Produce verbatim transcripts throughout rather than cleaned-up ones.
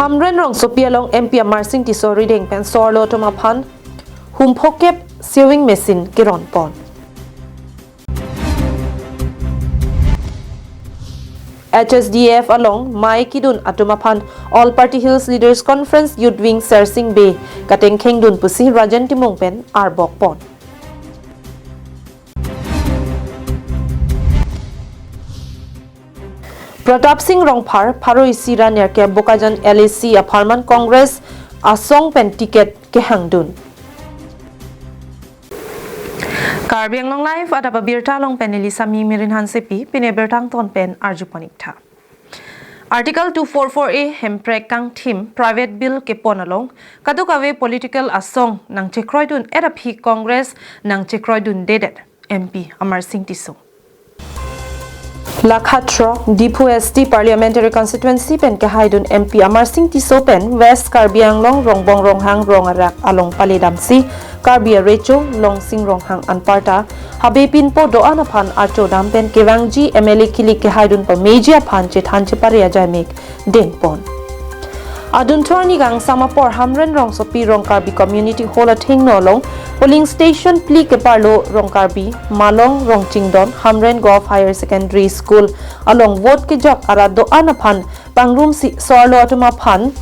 Hamren rongsopi along M P Amarsing Tisso rideng pen so-arlo atum aphan humphokep sewing machine keron pon. H S D F along mei kedun atum aphan All Party Hills Leaders Conference Youth Wing Sersing Bey katengkheng dun pusi Rajen Timung pen arbok pon. Pratap Singh Rongphar, pharo isi ra nerkep Bokajan L A C apharman Congress asong pen ticket kehang dun. Karbi Anglong Live adap abirta along pen neli Sami Mirin Hansepi, pini birta angton pen arju pon ik tha. Article two four four A hemprek kangthim private bill kepon along kadokave political asong nangchekroi dun et aphi Congress nangchekroi dundedet, M P Amarsing Tisso. Lakha throk Diphu S T Parliamentary Constituency pen kehai dun M P Amarsing Tisso pen West Karbi Anglong Rongbong Ronghang rong arak along pale damsi Karbi arecho Longsing Ronghang anparta habe pinpo do-an aphan archo dam pen kevangji M L A kilik kehai dun pameji aphan chethan chepare ajaimek dengpon. Adunthu arni kangsam apor Hamren rongsopi Rong Karbi Community Hall athengno along polling station phli keparlo Rong Karbi, Malong, Rongchingdon, Hamren Govt Higher Secondary School along vote kejok arat do-an aphan pangrumsi so-arlo atum aphan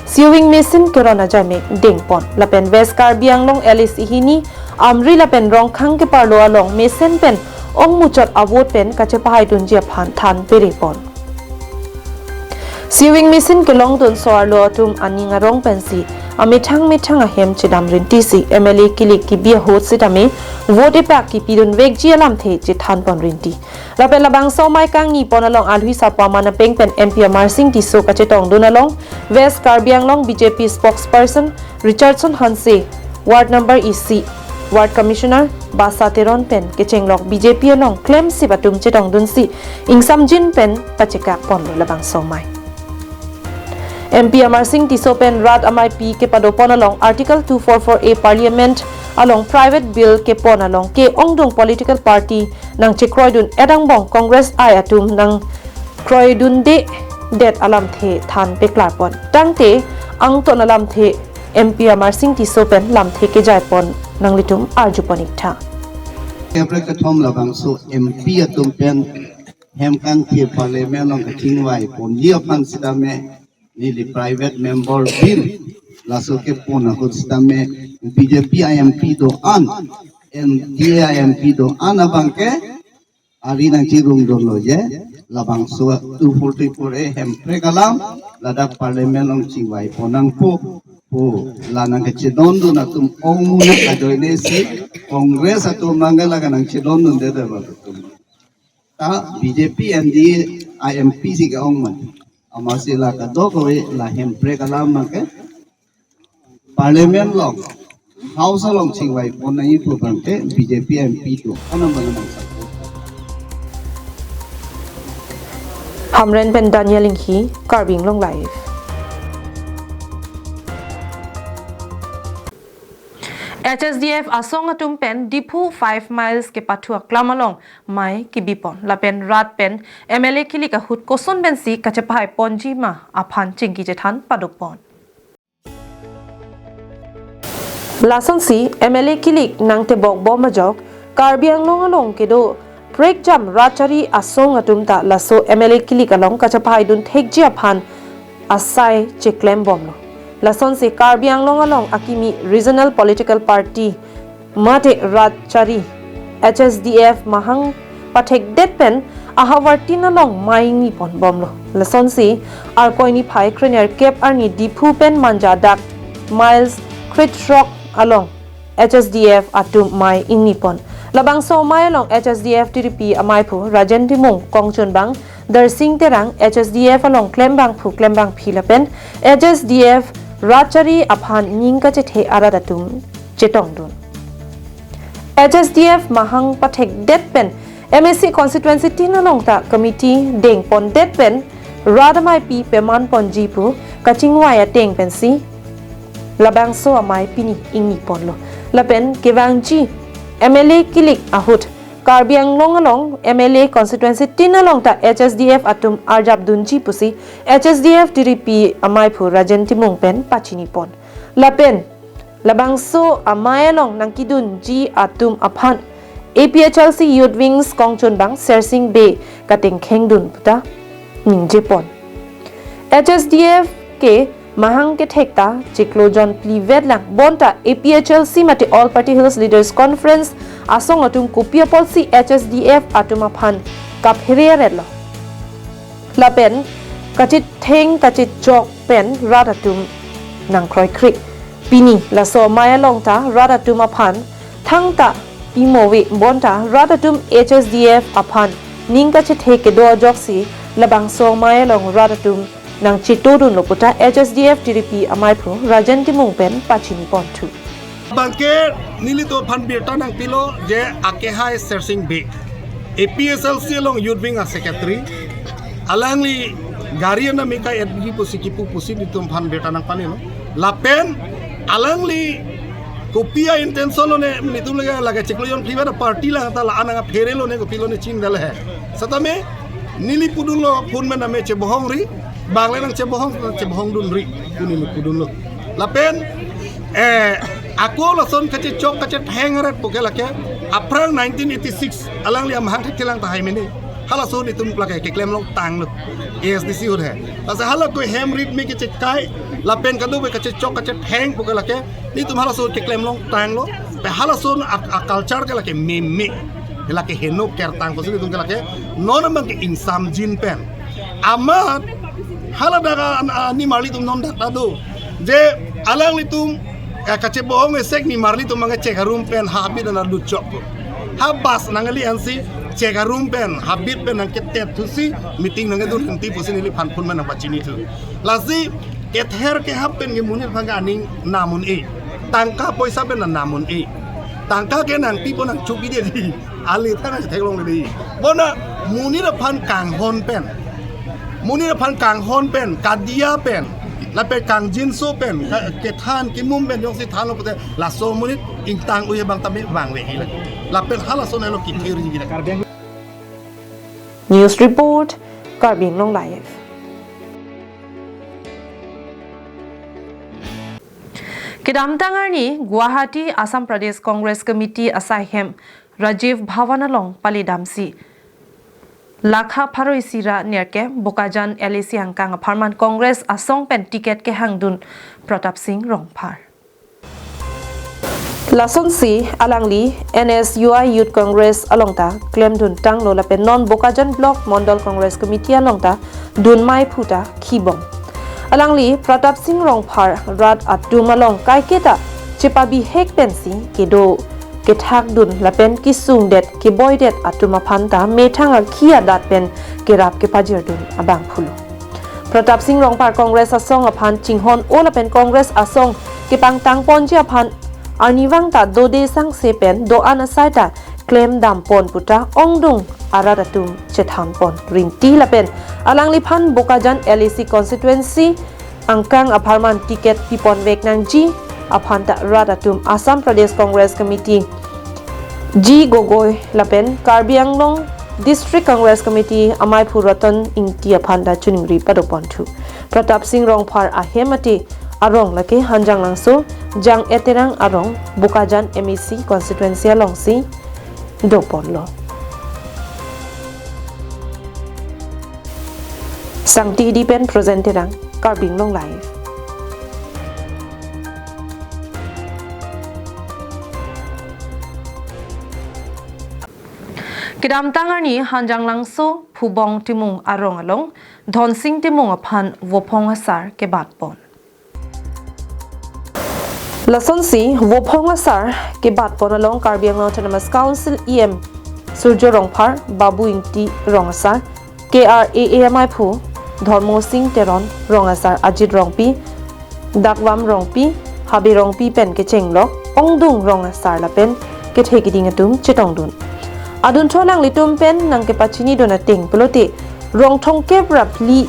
sewing machine keron ajaimek dengpon. Lapen West Karbi Anglong L A C hini Amri lapen Rongkhang keparlo along mesen pen ongmuchot avote pen kachepahai dunji aphan than perepon. Sewing machine kelong dun so-arlo atum aning arong pensi amethang methang ahem chedam rintisi M L A kilik kebi ahut sitame vote epak kipidun vekji alamthe chethan pon rinti. Lapen labangso amei kangni pon along alhui sapo aman apeng pen M P Amarsing Tisso kachetong dun along West Karbi Anglong B J P spokesperson Richardson Hanse, Ward number isi, Ward Commissioner Basa Teron pen kechenglok B J P along klemsip atum chetong dunsi ingsamjin pen pachekak ponlo labangso amei. M P Amarsing Tisso pen rat ameipi kepado pon along Article two four four A Parliament along private bill kepon along ke-ongdung political party nangchekroi dun et angbong Congress ai atum nangkroi dundedet alamthe than peklar pon. Tangte angton alamthe M P Amarsing Tisso pen lamthe kejai pon nanglitum arju pon ik tha. Hemprek kethom labangso M P atum pen hem kangthir Parliament along kachingvai ponji aphan sitame neli private member bill laso kepon ahut sitame B J P I M P do-an, N D A I M P do-an abangke ari nangchirung dunlo je labangso two forty-four A hemprek alam ladak Parliament along chingvai pon nangpo pu la nangkachedon dun atum ongmunak ajoine si Congress atum nangke la nangchedon dundedet atum. Ta B J P N D A I M P si ke-ong man. Amatsi la kadokave la hemprek alam abangke Parliament along, House along chingvai pon nangji pu abangke B J P M P do-an abang nang support. Hamren pen Daniel Inghi, Karbi Anglong Live. H S D F asong atum pen Diphu five miles kepathu aklam along mei kebi pon. Lapen rat pen M L A kilik ahut koson pensi kachepahai ponji ma aphan chingki chethan pado pon. Lasonsi M L A kilik nangtebok bom ajok Karbi Anglong along kedo prekjam rat chari asong atum ta laso M L A kilik along kachepahai dun thekji aphan asai cheklem bomlo. Lasonsi Karbi Anglong along akimi regional political party mate rat chari H S D F mahang pathekdet pen ahavar tin along mei ingni pon bomlo. Lasonsi Arkoi niphai krenerkep arni Diphu pen Manja dak miles krethrok along H S D F atum mei ingni pon. Labangso mei along H S D F tiripi ameiphu Rajen Timung, kongchunbang Darsing Terang, H S D F along klembangphu klembangphi lapen H S D F rat chari aphan ning kachethe arat atum chetong dun. H S D F mahang pathekdet pen M A C constituency tin along ta committee dengpondet pen rat ameipi peman ponji pu kachingvai ateng pensi labangso amei pini ingni ponlo. Lapen kevangji M L A kilik ahut Karbi Anglong along M L A constituency tin along ta H S D F atum arjap dunji pusi H S D F tiripi amaiphu Rajen Timung pen pachini pon. Lapen labangso amei along nangkidunji atum aphan A P H L C Youth Wings kongchunbang Sersing Bey katengkheng dun puta ningje pon. H S D F ke mahang kethek ta chiklo jon phli vet lang, bonta A P H L C mate All Party Hills Leaders Conference asong atum kopi apotsi H S D F atum aphan kaphere aret lo. Lapen kachetheng kachechok pen rat atum nangkroikre. Pini laso amei along ta rat atum aphan thangta pimo ave, bonta rat atum H S D F aphan ning kachethe kedo ajoksi labangso amei along rat atum nangchito dunlo puta H S D F tiripi amaiphu Rajen Timung pen pachini ponthu. Bangke nelitum aphan birta nangpilo je akehai Sersing Bey, A P H L C along Youth Wing a Secretary, alangli gari ana meka F B G pusi kipu pusi nelitum aphan birta nangpanelo. Lapen alangli kopi a intention lone nelitum lage lage chiklo jon phli vet a party lang ta la anang aphere lone kopi lone chinidale he. Setame neli pudunlo phone pen name chebohongri, bangle nangchebohong, chebohong dunri, pu neli pudunlo. Lapen, eh, ako lason kachechok kachetheng aret puke lake, aphrang nineteen eighty-six, alangli amahang thekthelang tahai mene. Halason itum lake keklem longtanglo. A S D C ahut he. Lasi hala ko hem rit me kechekai, lapen kadokave kachechok kachetheng puke lake, nelitum halason keklem longtanglo. Pe halason a, a culture ke lake meme. Lake heno kertang pusi nelitum ke lake non abangke ingsamjin pen. Amat haladak a, a, nimarlitum non dak ta do. Je alanglitum, eh, kachebohong esek nimarlitum abangke chek arum pen habit ana lutchok ko. Ha bus nangli ansi chek arum pen habit pen nangketet thusi meeting nangkedun henti pusi neliphan phone pen nangpachinithu. Lasi kether kehap pen ke monit aphan ke aning nam un-e. Tangka poisa pen nam un-e. Tangka ke nangpipo nangchupidetji. Ali thang nangtheklongledetji. Bonta monit aphan kanghon pen, monit aphan kanghon pen, kadia pen, lapen kangjinso pen, ka-, kethan kimum pen jongsi thanlo pute laso monit ingtang ave abang tame vangvehi la. Lapen halason elo kithirji la. News report, Karbi Anglong Live. Kedamtang arni Guwahati Assam Pradesh Congress Committee asaihem Rajiv Bhavan along palidamsi lakha pharo isi ra nerkep Bokajan L A C angkang apharman Congress asong pen ticket kehangdun Pratap Singh Rongphar. Lasonsi alangli N S U I Youth Congress along ta klemdun tanglo lapen non Bokajan Block Mondol Congress Committee along ta dunmai phuta khibom. Alangli Pratap Singh Rongphar rat atum along kaiketa chepabihek pensi kedo kethakdun lapen kesungdet keboidet atum aphan ta methang arki adat pen kerap kepajirdun abang phulo. Pratap Singh Rongphar Congress asong aphan chinghon-o lapen Congress asong kepangtang ponji aphan arnivang ta dode sangse pen do-an asai ta klem dam pon puta ongdung arat atum chethan pon rinti lapen alangliphan Bokajan L A C constituency angkang apharman ticket pipon vek nangji aphan ta rat atum Assam Pradesh Congress Committee G Gogoi lapen Karbi Anglong District Congress Committee amaiphu Ratan Ingti aphan ta choningri pado ponthu. Pratap Singh Rongphar ahem ate arong lake Hanjanglangso, Jang-e Terang arong, Bokajan M A C constituency alongsi doponlo. Sangti Hidi pen Projen Terang, Karbi Anglong Live. Kedamtang arni Hanjanglangso Phubong Timung arong along Dhonsing Timung aphan vophong asar kebat pon. Lasonsi vophong asar kebat pon along Karbi Anglong Autonomous Council E M Surjo Rongphar, Babu Ingti rong asar, K R A A amaiphu Dhormo Singh Teron, rong asar Ajit Rongpi, Dakvam Rongpi, Habe Rongpi pen kechenglok ongdung rong asar lapen kethe keding atum chetongdun. Adunthu alanglitum pen nangkepachinidun ateng pulote rong thomkep ra phli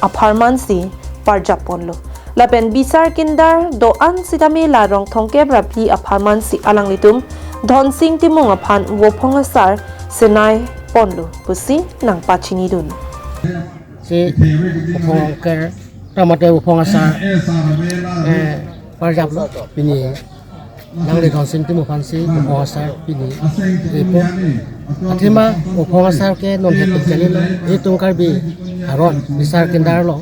apharmansi parjap ponlo. Lapen bisar kindar do-an sitame la rong thomkep ra phli apharmansi alanglitum Dhonsing Timung aphan vophong asar senai ponlo pusi nangpachinidun. Si vophong angker, tamate vophong asar, eh, parjaplo, pini nangli Dhonsing Timung aphansi vophong asar pini repo. Athema vophong asar ke non het kalilo, itum Karbi aron bisar kendar along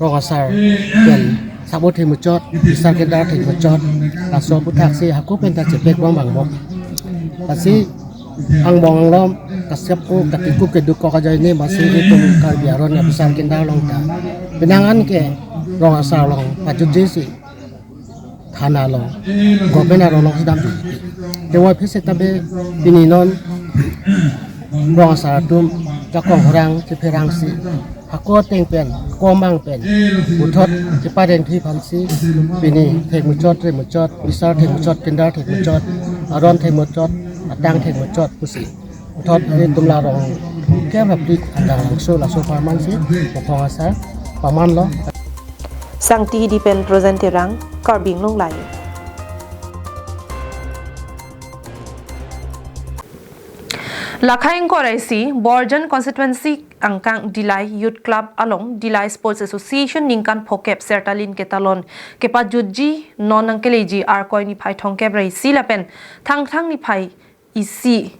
rong asar pen sabo thengmuchot, bisar kendar thengmuchot, laso aputhaksi hako penta chepek bom angbong. Lasi angbong anglom kasep ko katikup keduk kok ajoine masi itum Karbi aron ya bisar kendar along ta penang an ke rong asar along pajutjesi thana along, government aron along si damjuji. Tewa phese tabe pini non rong asar atum jakong horang chepherangsi hako ateng pen, hako amang pen puthot cheparengthu aphansi pini thengmuchot, remuchot, bisar thengmuchot, kendar thengmuchot, aron thengmuchot, atang thengmuchot pusi puthot itum la rong kemrapli adang langso laso parmansi vophong asar pamanlo. Sangti Hidi pen Rosen Terang, Karbi Anglong Live. Lakhai ingkoi ra isi, Borjan Constituency angkang Dillai Youth Club along Dillai Sports Association ningkan phokep Sertalin ketalon kepajutji non nangkeleji Arkoi niphai thomkep ra isi lapen Thangthang niphai isi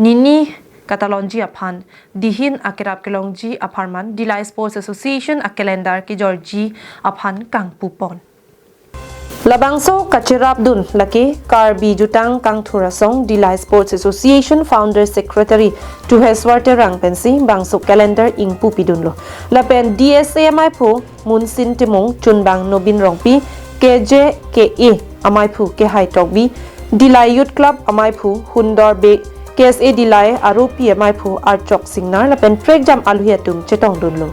nini katalonji aphan dihin akerap kelongji apharman Dillai Sports Association a-calendar kejorji aphan kangpupon. Labangso kacherapdun lake Karbi Jutang Kangthur Asong Dillai Sports Association Founder Secretary Tuheswar Terang pensi bangso calendar ingpupidunlo. Lapen D S A amaiphu Munsin Timung, chunbang Nobin Rongpi, K J K A amaiphu Kehai Tokbi, Dillai Youth Club amaiphu Hundor Bey, K S A Dillai aropi amaiphu Archok Singnar lapen prekjam alohi atum chetongdunlo.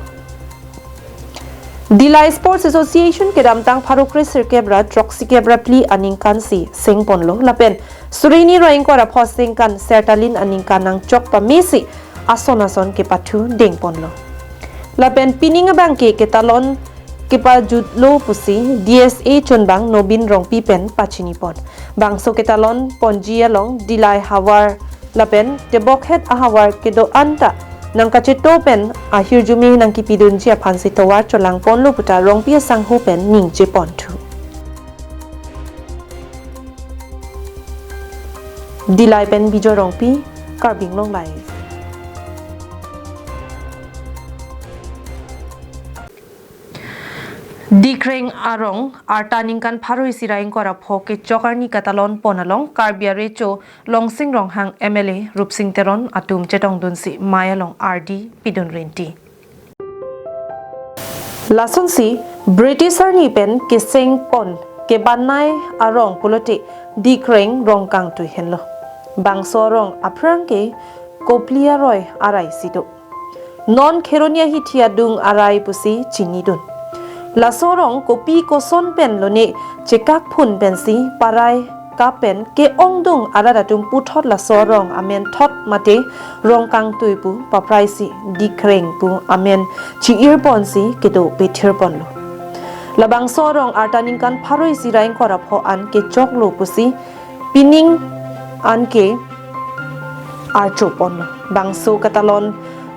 Dillai Sports Association kedamtang pharo kre sirkep ra throksi kep ra phli aningkan si sengponlo lapen suri hini ra ingkoi ra pho sengkan Sertalin aningkan nangchok pamesi ason ason kepathu dengponlo. Lapen pining abangke ketalon kepajutlo pusi D S A chunbang Nobin Rongpi pen pachinipon. Bangso ketalon ponji along Dillai havar lapen tebokhet ahavar kedo-an ta nangkacheto pen ahirjume nangkipidunji aphansi tovar cholangponlo puta Rongpi asangho pen ningjeponthu. Dillai pen Bijoy Rongpi, Karbi Anglong Live. Dikreng arong arta ningkan pharo isi ra ingkoi ra pho kechok arni katalon pon along Karbi arecho Longsing Ronghang M L A Rupsing Teron atum chetongdunsi mei along ardi pidun rinti. Lasonsi British arni pen kesengpon kebanai arong pulote Dikreng Rongkangtui henlo. Bangso arong aphrang ke Kopili aroi arai si do. Non Kheroni ahithi adung arai pusi chinidun. Laso arong kopi koson pen lone chekakphun pensi parai kapen ke-ongdung arat atum puthot laso arong amen thot mate Rongkangtui pu papraisi Dikreng pu amen chi-irponsi kedo pethirponlo. Labangso arong arta ningkan pharo isi ra ingkoi ra pho an kechoklo pusi pining anke archoponlo. Bangso katalon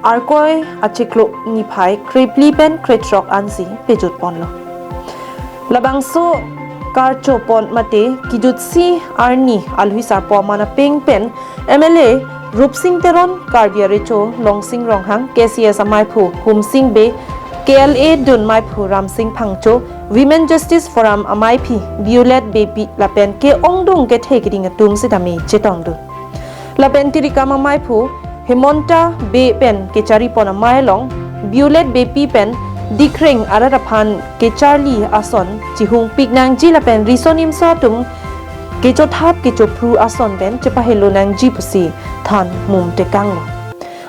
Arkoi achiklo niphai krephli pen krethrok ansi pejutponlo. Labangso karchopon mate kijutsi arni alohi sarpo aman apeng pen M L A Rupsing Teron, Karbi arecho Longsing Ronghang, K C S amaiphu Humsing Bey, K L A dun maiphu Ramsing Phangcho, Women Justice Forum amaiphi Violet Beypi lapen ke-ongdung kethe keding atum sitame chetongdun. Lapen Tirikam amaiphu Hemanta Bey pen kecharipon amei along Violet Beypi pen Dikreng arat aphan kecharli ason chihungpik nangji lapen riso nimso atum kechothap kechophru ason pen chepahelo nangji pusi than mum tekanglo.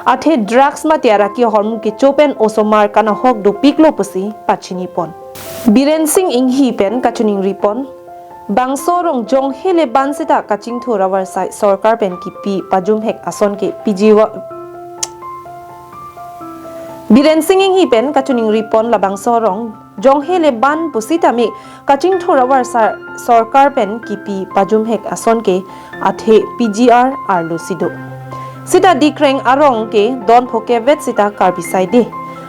Athe drugs mate araki ahormu kecho pen osomar kanahok dopiklo pusi pachinipon. Biren Singh Inghi pen kachiningripon, bangso arong jonghe le ban seta kachingthur avarsai sorkar pen kipi pajumhek ason ke P G wa-, Biren Singh Inghi pen kachiningripon labangso arong Jonghe le ban pusitame kachingthur avarsai sorkar pen kipi pajumhek ason ke athe P G R arlo si do. Sita Dikreng arong ke don phoke vet sita Karbi side.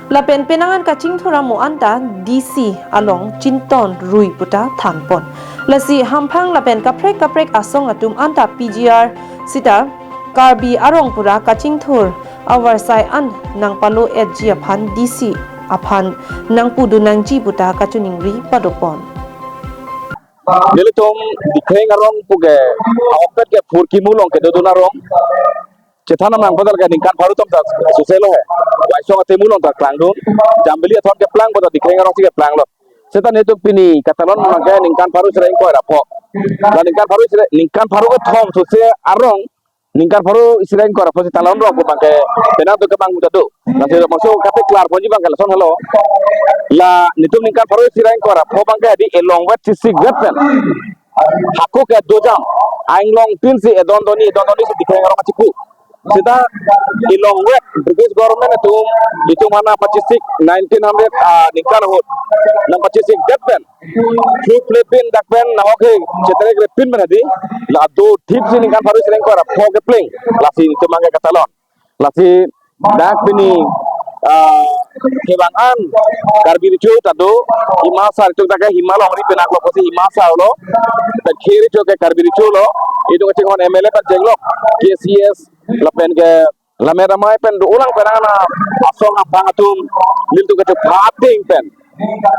Lapen penang an kachingthur amo anta D C along Chinton Rui puta thanpon. Lasi hamphang lapen kaprek kaprek asong atum anta P G R sita Karbi arong pura kachingthur avarsai an nangpalo-etji aphan D C aphan nangpudun nangji puta kachiningri padopon. Nelitum Dikreng arong puke ahokpet ke Phurkimu along kedodun arong. Chethan nang padal ke ningkan pharo atum ta suselo he. Waisong atemu along ta klangdun. Jambili athon keplang pada Dikreng arong si keplanglo. Seta netum pini katalon abangke ningkan pharo isi ra ingkoi ra pho. La ningkan pharo isi ra, ningkan pharo kethom suse arong ningkan pharo isi ra ingkoi ra pho si talon rong pu abangke penang tu kemang muda do. Lasi maksud kate klar ponji abangke lason helo. La netum ningkan pharo isi ra ingkoi ra pho abangke di elong vet sisik vet pen. Hako ke dojam. Ainglong tin si edon doni, edon doni si Dikreng arong achipu. Sita elong vet British government atum itum aphan nangpachisik nineteen hundred, ah, ningkan ahut. Nangpachisik det pen. Through plate pen dak pen nahok he cheterek repin pen hadi. La do thip si ningkan pharo isi ra ingkoi ra pho kepleng. Lasi itum abangke katalon. Lasi dak pini, ah, kevang an Karbi Recho ta do, Hima Sar itum dak ke Hima Longri penang lo pusi Hima Sar lo. Pen Khe Recho ke Karbi Recho lo. Itum kachinghon M L A pen chenglok K C S lapen ke Lammet Amei pen do ulang penang na asong abang atum nelitum kachephating pen.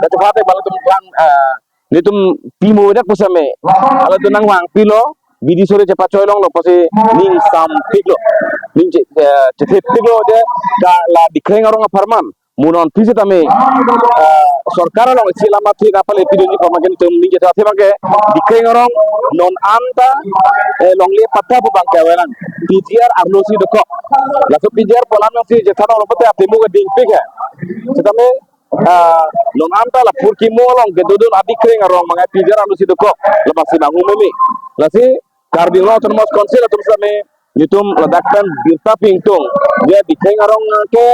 Kachephating bang atum bang, ah, netum pimo dak pusitame. Halatum nangvangpilo, bidi sore chepachoi longlo pusi ning sampiklo. Ning che, eh, chethepiklo je ka la Dikreng arong apharman. Mo non pisi tame, eh, sorkar along isi alam athe nangpale pidunji apharman ke netum ning chethe abangke Dikreng arong non anta, eh, longle patta pu abangke awelang P G R arlo si dokok. Laso P G R pu alam si chethan along pute atemu ke dingpik he. Sitame, ah, non anta la Phurkimu along kedodun a-Dikreng arong abangke P G R arlo si dokok. Labangsi bang umeme. Lasi Karbi Anglong Autonomous Council atum sitame netum ladak pen birta pi ingtung. Je Dikreng arong ke,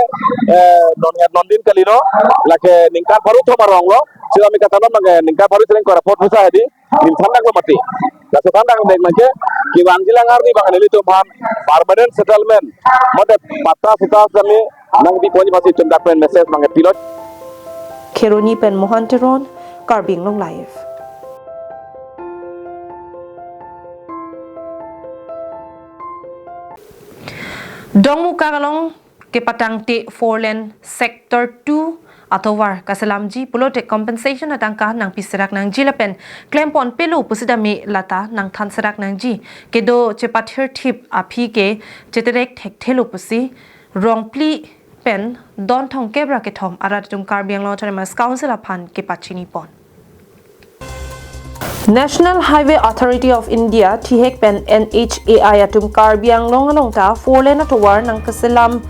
eh, non het non din kalilo, lake ningkan pharo thom arong lo. Sitame katalon abangke ningkan pharo isi ra ingkoi ra pho pusi hadi. Ning thandak lo mati. Laso thandak dek abangke kevangji alang arni abang nelitum aphan permanent settlement mate patta sita sitame nangpiponji aphansi itum dak pen message abangke pilo. Kheroni pen Mohan Teron, Karbi Anglong Live. Dongmukak along kepatangte four lane sector two atovar kaselamji pulote compensation atangka nangpiserak nangji lapen klempon pelo pusitame lata nangthanserak nangji. Kedo chepathir thip aphi ke cheterek thekthelo pusi rongphli pen don thomkep ra kethom arat atum Karbi Anglong Autonomous Council aphan kepachinipon. National Highway Authority of India thihek pen N H A I atum Karbi Anglong along ta four lane atovar nangkeselam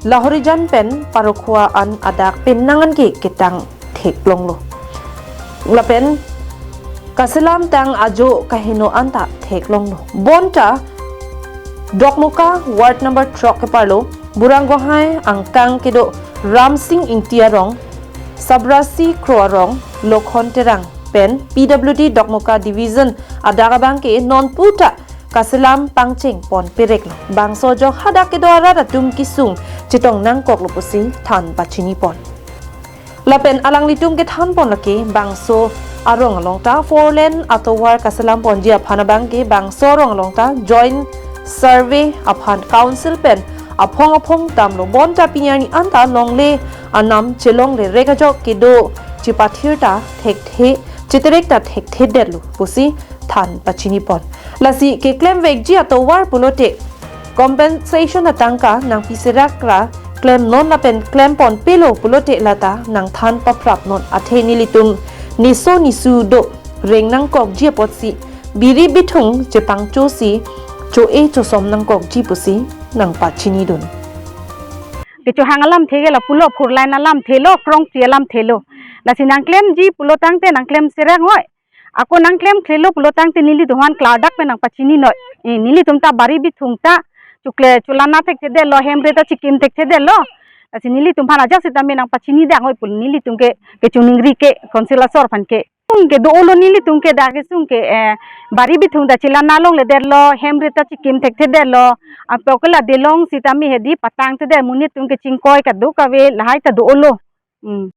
Lahorijan pen Parokhua an adak penang an ke ketang theklonglo. Lapen kaselam tang ajo kaheno anta theklonglo. Bonta Dokmoka ward number throk keparlo Burang Gohai angkang kedo Ramsing Ingti arong, Sabrasi Kro arong, Lokhon Terang pen P W D Dokmoka Division adak abangke nonputa kaselam pangcheng pon pereklo. Bangso ajok hadak kedo arat atum kesung chetong nangkoklo pusi than pachinipon. Lapen alanglitum kethanpon lake bangso arong along ta four lane atovar kaselam ponji aphan abangke bangso arong along ta joint survey aphan council pen aphong aphong damlo. Bonta pini arni anta longle anam chelongle rek ajok kedo chepathir ta thekthe, cheterek ta thekthedetlo pusi than pachinipon. Lasi keklemvekji atovar pulote compensation atangka nangpiserak ra klemnon lapen klempon pelo pulote lata nangthan paprapnon athe nelitum niso nisu do reng nangkokji apotsi biri bithung chepangchosi cho-e chosom nangkokji pusi nangpachinidun. Kechohang alamthe ke lapulo, four lane alamthe lo, krongkri alamthe lo. Lasi nangklemji pulo tangte nangklemserak noi. Ako nangklemkhlelo pulo tangte nelitum aphan klardak pen nangpachini noi. Eh, nelitum ta bari bithung ta chukle chulana thekthedetlo, hemre ta chikim thekthedetlo. Lasi nelitum aphan ajat sitame nangpachini dang hoi pul nelitum ke kechiningri ke council asor aphan ke. Tung ke do-olo nelitum ke dak kesung ke, eh, bari bithung ta chelang nangledetlo, hem rit ta chikim thekthedetlo. Apot ke la delong sitame hedi patang thedet monit atum ke chingkoi kadokave lahai ta do-olo. Hmm.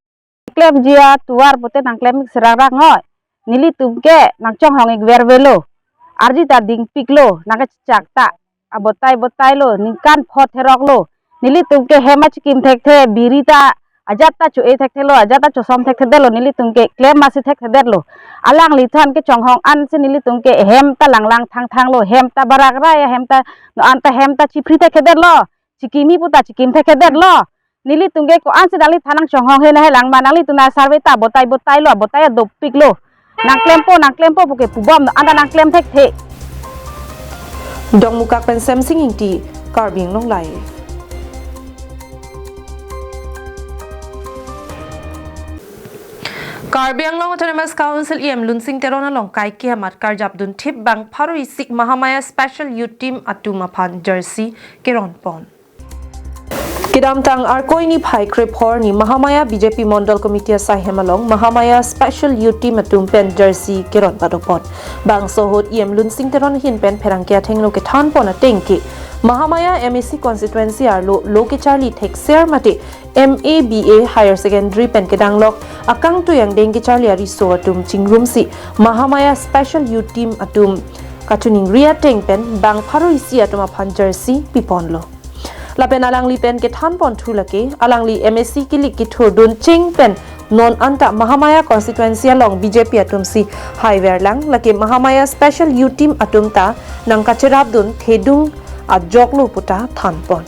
Klemji atovar pute nangklem ik sirang rang hoi. Nelitum ke nangchonghong ik vervelo. Arji ta dingpiklo, nangkechak ta. Abotai botailo, ningkan phot theroklo. Nelitum ke hem achikim thekthe, biri ta, ajat ta cho-e thekthelo, ajat ta chosom thekthedetlo, nelitum ke klem masi thekthedetlo. Alangliphan kechonghong ansi nelitum ke hem ta langlang thangthanglo, hem ta barak rai, hem ta, no anta hem ta chipri thekthedetlo. Chikimji puta chikim thekthedetlo. Nelitum ke ko-ansi nangliphan nangchonghong he na helang ma nanglitum na survey ta abotai botailo, abotai adopiklo. Nangklempo, nangklempo puke pubom, anta nangklem thekthe. Dongmukak pen Semsing Ingti, Karbi Anglong Live. Karbi Anglong Autonomous Council E M Lunsing Teron along kaike amat karjapdun thip bang pharo isi Mahamaya Special Youth Team atum aphan jersey keronpon. Kedamtang Arkoi niphai krephor arni Mahamaya B J P Mondol Committee asaihem along Mahamaya Special Youth Team atum pen jersey keron padopon. Bangso ahut E M Lunsing Teron ahin pen pherangke athengno kethanpon ateng ke Mahamaya M A C constituency arlo lo kecharli thekser mate M A B A higher secondary pen kedanglok akangtui angdeng kecharli ariso atum chingrumsi Mahamaya Special Youth Team atum kachiningri ateng pen bang pharo isi atum aphan jersey piponlo. Lapen alangli pen kethanponthu lake, alangli M A C kilik kethurdun cheng pen non anta Mahamaya constituency along B J P atumsi haiverlang, lake Mahamaya Special Youth Team atum ta nangkacherapdun thedung ajoklo puta thanpon.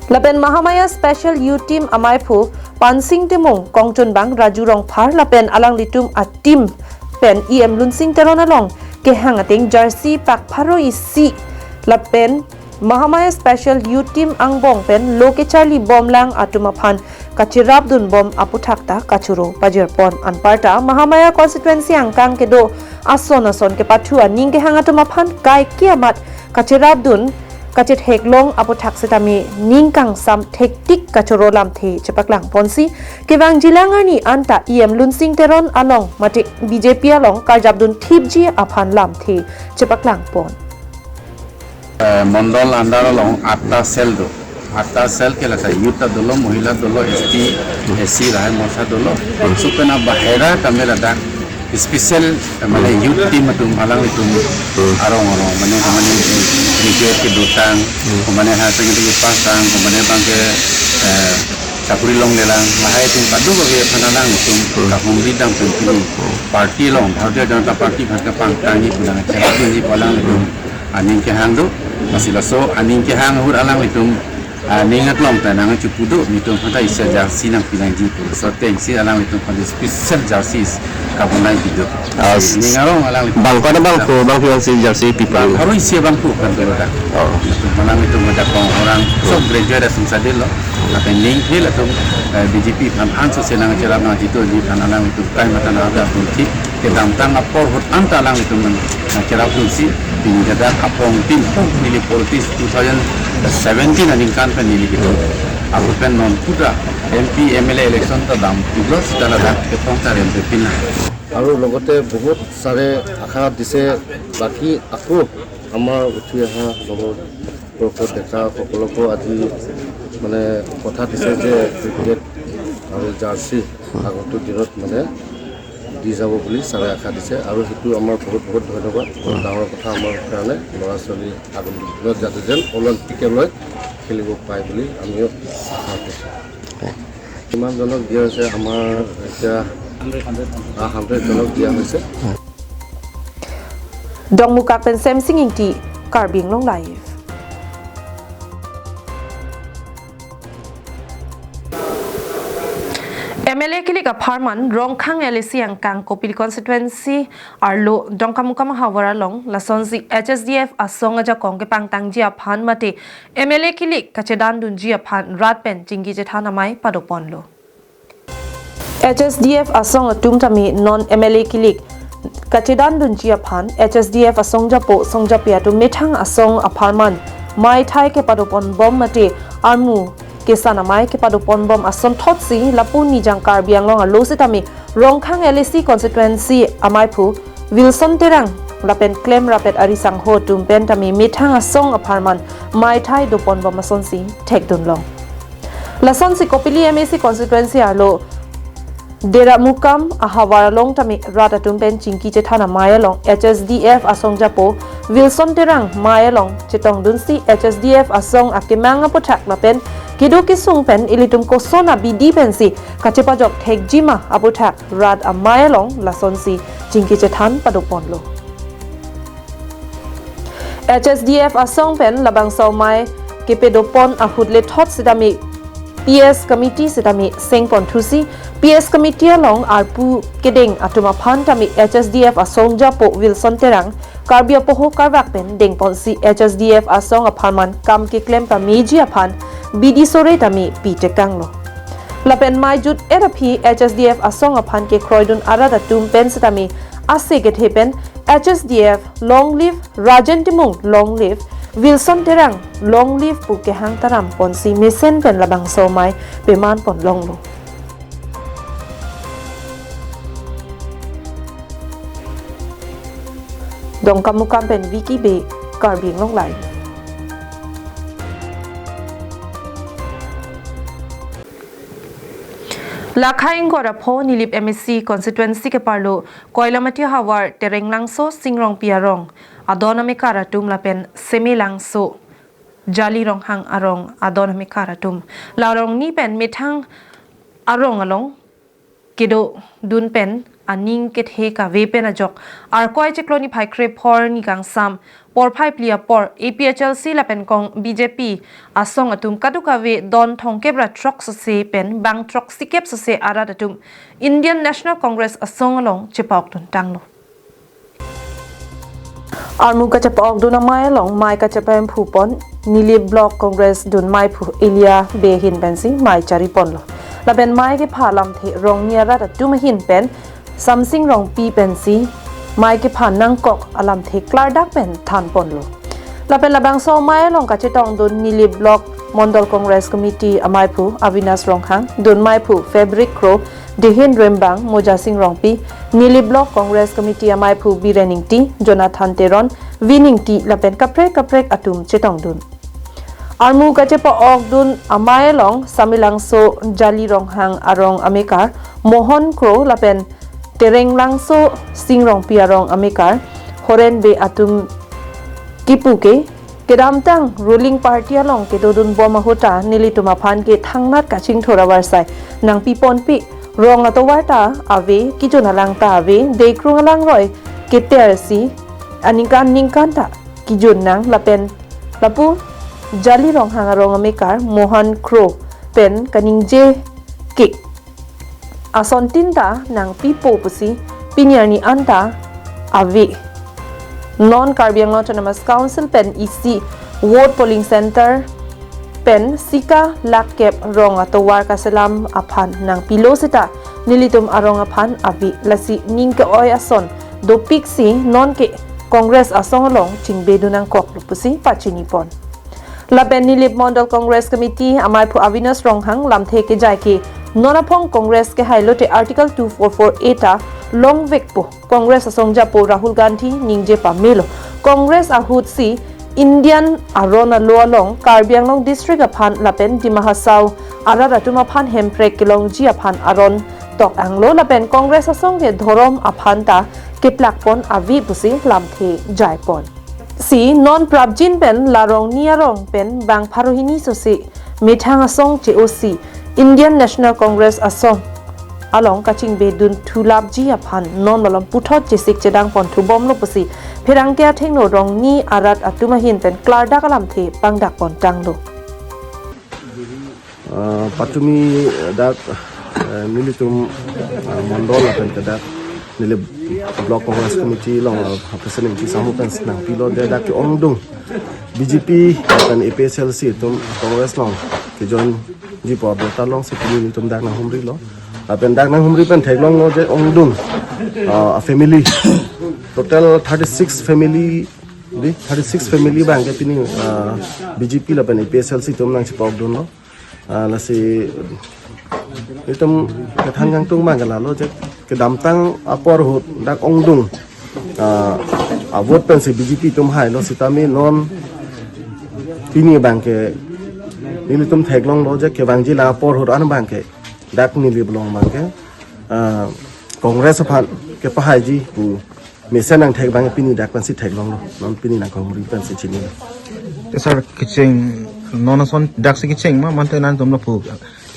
Lapen Mahamaya Special Youth Team amaiphu Pansing Timung, kongchunbang Raju Rongphar lapen alanglitum a-team pen E M Lunsing Teron along kehang ateng jersey pak pharo isi lapen Mahamaya Special Youth Team angbong pen lo kecharli bomlang atum aphan kacherapdunbom aputhak ta kachoro pajirpon. Anparta Mahamaya constituency angkang kedo ason ason kepathu aning kehang atum aphan kaike amat kacherapdun kachetheklong aputhak sitame ning kangsam thektik kachoro lamthe chepaklangponsi kevangjilang arni anta E M Lunsing Teron along mate B J P along karjapdun thipji aphan lamthe chepaklangpon. Eh, Mondol under along atta cell do. Atta cell ke lata youth ta dolo, mohila dolo, S T, S C, Rahai Morcha dolo. Laso pen abahera tame ladak special, eh, mane youth team atum alanglitum arong arong, mane, mane, eh, graduate kedotang, mane higher secondary pass tang, mane bangke, eh, chakri longlelang, lahai atum kadokave aphan alanglitum kahumri dam pen pini party along, Bharatiya Janata Party aphan kapangtangji pu nangcherapdunji pu alanglitum aning kehang do. Lasi laso aning kehang ahut alanglitum aning aklong ta nangchipu do, netum aphan ta isi jersey nangpinangji pu. Laso atengsi alanglitum aphan special jerseys kabonai pido. As- Ning arong alanglitum. Bang pada bangphu, bangphu si jersey pipo. Bang pharo isi bangphu kan tu ladak. Oh. Alanglitum ajakong orang sok graduate asung sadelo. Lapen ning phil atum, eh, B J P aphan anso se nangcherap nangchituji aphan alanglitum kai mata nangda atum thip kedamtang apor ahut anta alanglitum nang, nangcherapdunsi pini ladak apong tin pong neli politics two thousand seventeen aningkan pen neli kedo. Ahut pen non puta M P, M L A election ta dam pulo sita ladak kethong ta rem pepin na. আৰু লগতে বহুত ছাৰে আশা দিছে, বাকী আকৌ আমাৰ উঠি অহা নৱ পুৰুষ ডেকাসকলকো আজি মানে কথা দিছে যে ক্ৰিকেট আৰু জাৰ্চি আগন্তুক দিনত মানে দি যাব বুলি ছাৰে আশা দিছে আৰু সেইটো আমাৰ বহুত বহুত ধন্যবাদ। বহুত ডাঙৰ কথা আমাৰ কাৰণে, ল'ৰা ছোৱালী আগন্তুক দিনত যাতে যেন অলিম্পিকলৈ খেলিব পায় বুলি আমিও আশা কৰিছোঁ। কিমানজনক দিয়া হৈছে আমাৰ এতিয়া হাণ্ড্ৰেডজনক দিয়া হৈছে। Dongmukak pen Semsing Ingti, Karbi Anglong Live. M L A kilik apharman Rongkhang L A C angkang Kopili constituency arlo Dongkamukam havar along lasonsi H S D F asong ajakong kepangtangji aphan mate M L A kilik kachedandunji aphan rat pen chingki chethan amei padoponlo. H S D F asong atum tame non M L A kilik kachedandunji aphan H S D F asong japo songjapi atum methang asong apharman mei thai kepadoponbom mate armu kesan amei kepadoponbom asonthotsi lapu Nijang Karbi Anglong arlo sitame Rongkhang L A C constituency ameiphu Wilson Terang lapen klemrapet arisangho atum pen tame methang asong apharman meithai doponbom asonsi thekdunlong. Lasonsi Kopili M A C constituency arlo Deramukam ahavar along tame rat atum pen chingki chethan amei along H S D F asong japo Wilson Terang mei along chetongdunsi H S D F asong akemang aputhak lapen kedo kesung pen ilitum koson abidi pensi kachepajok thekjima aputhak rat amei along lasonsi chingki chethan padoponlo. H S D F asong pen labangso amei kepadopon ahut lethot sitame P S committee sitame sengpon thusi P S committee along arpu kedeng atum aphan tame H S D F asong japo Wilson Terang Karbi apoho karvak pen dengponsi H S D F asong apharman kam keklem pameji aphan bidi sore tame pitekanglo. Lapen mei jut-et aphi H S D F asong aphan kekroidun arat atum pen sitame ase kethe pen H S D F long live, Rajen Timung long live, Wilson Terang long live pu kehang taram ponsi mesen pen labangso amei pemanpon longlo. Dongkamukam pen Vicky Bey, Karbi Anglong Live. Lakhai ingkoi ra pho Nilip M A C constituency keparlo Koilamati havar Terenglangso Singrongpi arong adon amekar atum lapen Semelangso Jali Ronghang arong adon amekar atum la arong ni pen methang arong along kedodun pen aning kethe kave pen ajok Arkoi chiklo niphai kre phor ni kangsam porphai phli apor A P H L C lapen kong B J P asong atum kadokave don thomkep ra throk sose pen bang throksikep sose arat atum Indian National Congress asong along chepa-okdun tanglo. Armu kachepa-okdun amei along mei kachepa-emphu pon Nilip Block Congress dun meiphu Elia Bey ahin pensi mei chariponlo. Lapen mei kepha lamthe rongni arat atum ahin pen Samsing Rongpi pensi mei kepha nangkok alamthe klardak pen thanponlo. Lapen labangso amei along kachetongdun Nilip Block Mondol Congress Committee ameiphu Avinash Ronghang, dun meiphu Fabric Kro, Dehin Rembang, Mojasing Rongpi, Nilip Block Congress Committee ameiphu Biren Ingti, Jonathan Teron, Vin Ingti lapen kaprek kaprek atum chetongdun. Armu kachepa-okdun amei along Semelangso Jali Ronghang arong amekar Mohon Kro lapen Terenglangso Singrongpi arong amekar Horen Bey atum kipu ke kedamtang ruling party along kedodunbom ahut ta nelitum aphan ke thangnat kachingthur avarsai nangpiponpe, rong atovar ta ave, kejun alang ta ave, deikrung alangroi ketersi aningkan ningkan ta kejun nang lapen lapu Jali Ronghang arong amekar Mohon Kro pen kaningje ke asontin ta nangpipo pusi pini arni anta ave. Non Karbi Anglong Autonomous Council pen isi vote polling center pen sika lakkep rong atovar kaselam aphan nangpilo seta nelitum arong aphan ave, lasi ning ke-oi ason dopiksi non ke Congress asong along chingbedun nangkoklo pusi pachinipon. Lapen Nilip Mondol Congress Committee ameiphu Avinash Ronghang lamthe kejai ke non aphong Congress kehailo te Article two four four A ta longvekpo. Congress asong japo Rahul Gandhi ningje pamelo. Congress ahutsi Indian aron alo along Karbi Anglong district aphan lapen Dima Hasao arat atum aphan hemprek kelongji aphan aron tok anglo lapen Congress asong ke dhorom aphan ta keplakpon ave pusi lamthe jaipon. Si non prapjin pen la rongni arong pen bang pharo hini sose methang asong che-osi Indian National Congress asong along kachingbedun thulapji aphan non malom puthot chesik chedangpon thubomlo pusi pherangke athengno rongni arat atum ahin pen klardak alamthe pangdakpon tanglo. Ah, patumi dak, eh, nelitum, ah, Mondol lapen ke dak Nilip Block Congress Committee along, ah, President Ingti Sahu pen nangpilo de dak ke-ongdung B J P lapen A P H L C atum Congress along ke-joinji apor ta longsi pini nelitum dak nanghumrilo. Lapen dak nanghumri pen theklonglo je ongdung, ah, family, total thirty-six family, di thirty-six family abang ke pini, ah, B J P lapen A P H L C atum nangchepa-okdunlo. Ah, lasi itum kethan kangtung abang ke lalo je, kedamtang apor ahut dak ongdung, ah, a-vote pensi B J P atum hailo sitame non pini abang ke nelitum theklonglo je kevangji la apor ahut an abang ke dak neli along abang ke, ah, Congress aphan kepahaiji pu mesen angthek abang pini dak pensi theklonglo, non pini nangkongri pensi chinilo. Te sir, kecheng non ason daksi kecheng ma, mate nangtum lapu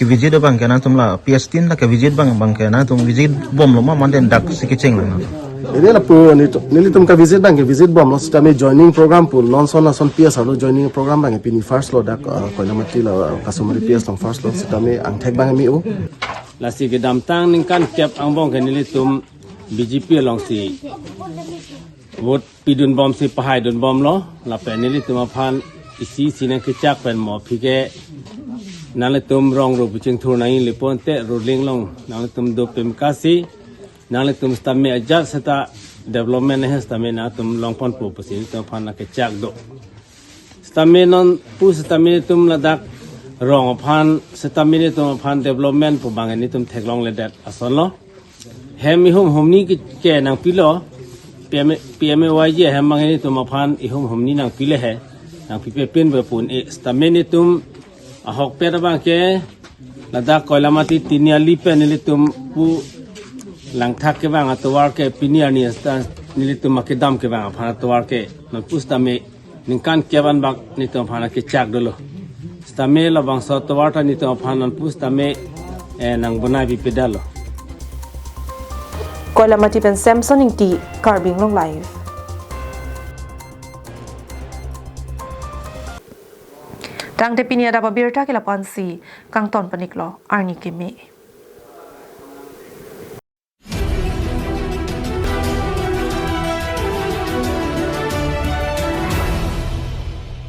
ke-visit abang ke nangtum la P S tin la ke-visit abang, abang ke nangtum visit bomlo ma, mate daksi kecheng lang nang? Ini lapu nelitum, nelitum ke-visit abang ke-visit bomlo, sitame joining program pu non ason ason P S arlo joining program abang pini first lo dak, ah, Koilamati la, ah, Kasamari P S along first lo, sitame angthek abang me-o. Lasi kedamtang ningkan kep angbong ke nelitum B J P alongsi vote pidun bomsi pahaidun bomlo, lapen nelitum aphan isi isi nangkechak pen mo aphi ke nanglitum rong ro biching thur nangji le ponte ruling along nanglitum dopik kasi nanglitum sitame ajat seta development he sitame nangtum longponpo pusi nelitum aphan nangkechak do. Sitame non pu sitame nelitum ladak rong aphan sitame nelitum aphan development pu abang nelitum theklongledet asonlo. Hem ihum humni ke, ke nangpilo, P M, P M A Y G hem abang nelitum aphan ihum humni nangpile he, nangpipe pinpe pu-un-e sitame nelitum ahokpet abang ke ladak Koilamati Tiniali pen nelitum pu langthak kevang atovar ke pini arni sita nelitum akedam kevang aphan atovar ke non pu sitame ningkan kep anbak nelitum aphan nangkechak dolo. Sitame labangso atovar ta nelitum aphan non pu sitame, eh, nangbonai bipedalo. Koilamati pen Samson Ingti, Karbi Anglong Live. Tangte pini adap abirta ke lapu-ansi kangton pon-iklo, arni keme.